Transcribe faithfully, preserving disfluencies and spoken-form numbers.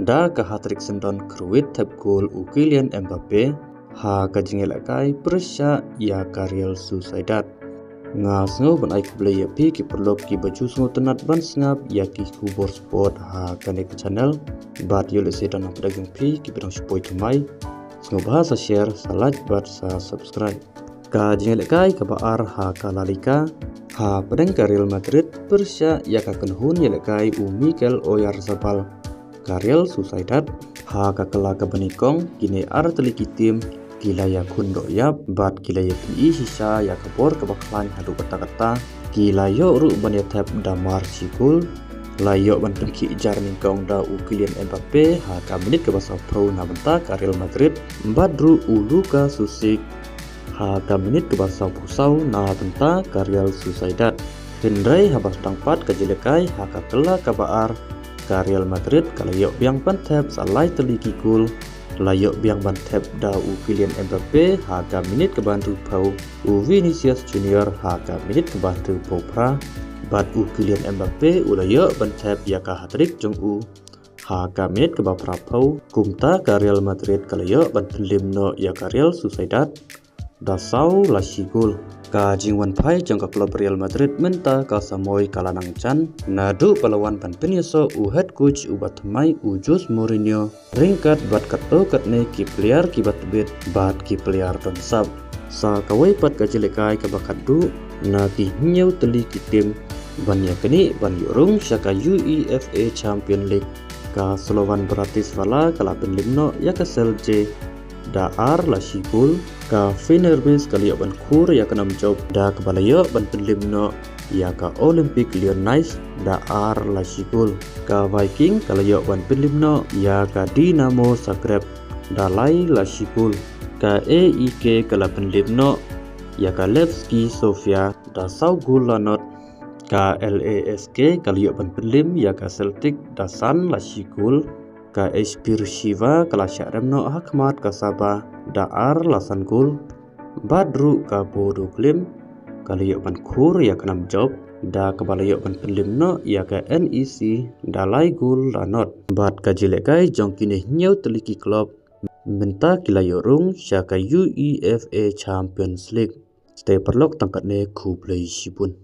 da ka hat-trick syndon kyrwit thep gol u Kylian Mbappe ha ka jingïalehkai pyrshah ïa ka Real Sociedad. Nga sngew ban ai khublei ïa phi ki paralok kiba ju sngewtynnat ban sngap ïa ki khubor sport ha kane ka channel. Bad ïoh lehse don na pdeng jong phi kiba dang shu poi thymmai, sngewbha sa share, sa like bad sa subscribe. Ka jingïalehkai kaba ar ha ka La Liga, ha pdeng ka Real Madrid pyrshah ïa ka kynhun ïalehkai u Mikel Oyarzabal, ka Real Sociedad. Ha ka kylla kaba nyngkong, kine ar tylli ki tim ki la ïakhun doh ïap bad ki la ïapynïaid shisha ïa ka bor kaba khlaiñ haduh katta katta. Ki la ïoh ruh ban ïathep da mar shi gol. La ïoh ban pynkhih jar nyngkong da u Kylian Mbappe ha ka minit kaba sawphew na bynta ka Real Madrid, bad ruh u Luka Šušić ha ka minit kaba sawphew saw na bynta ka Real Sociedad. Hynrei haba sdang pat ka jingïalehkai ha ka kylla kaba ar, ka Real Madrid ka la ïoh biang ban thep sa lai tylli ki gol. La ïoh biang ban thep da u Kylian Mbappe ha ka minit kaba hynriewphew, u Vinicius Junior ha ka minit kaba hynriewphew phra, bad u Kylian Mbappe u la ïoh ban thep ïa ka hat-trick jong u ha ka minit kaba phraphew. Kumta ka Real Madrid ka la ïoh ban pynlip noh ïa ka Real Sociedad da saw la shi gol. Ka jingwan phai jong ka club Real Madrid mynta ka samoi ka la nang jan, naduh ba la wan ban pynïasoh u head coach uba thymmai u Jose Mourinho, ryngkat bad katto katne ki player kiba tbit bad ki player don sap. Sa kawei pat ka jingïalehkai kaba khatduh na ki hynñiew tylli ki tim ban ïaknieh ban ïoh rung sha ka UEFA Champions League, ka Slovan Bratislava ka la pynlip noh ïa ka Celje da ar la shi gol. Ka Fenerbahce ka la ïoh ban khur ïa ka nam jop da kaba la ïoh ban pynlip noh ïa ka Olympique Lyonnais da ar la shi gol. Ka Viking ka la ïoh ban pynlip noh ïa ka Dinamo Zagreb da lai la shi gol. Ka AEK ka la pynlip noh ïa ka Levski Sofia da saw gol la nod. Ka LASK ka la ïoh ban pynlip ïa ka Celtic da san la shi gol. Ka Beersheva ka la shah rem noh ha khmat ka Saba da ar la san gol. Bad ruh ka Bodo Glimt ka la ïoh ban khur ïa ka nam jop da kaba la ïoh ban pynlip noh ïa ka NEC da lai gol la nod. Bad ka jingïalehkai jong kine hynñiew tylli ki club mynta ki la ïoh rung sha ka UEFA Champions League. Te paralok tang katne, khublei shibun.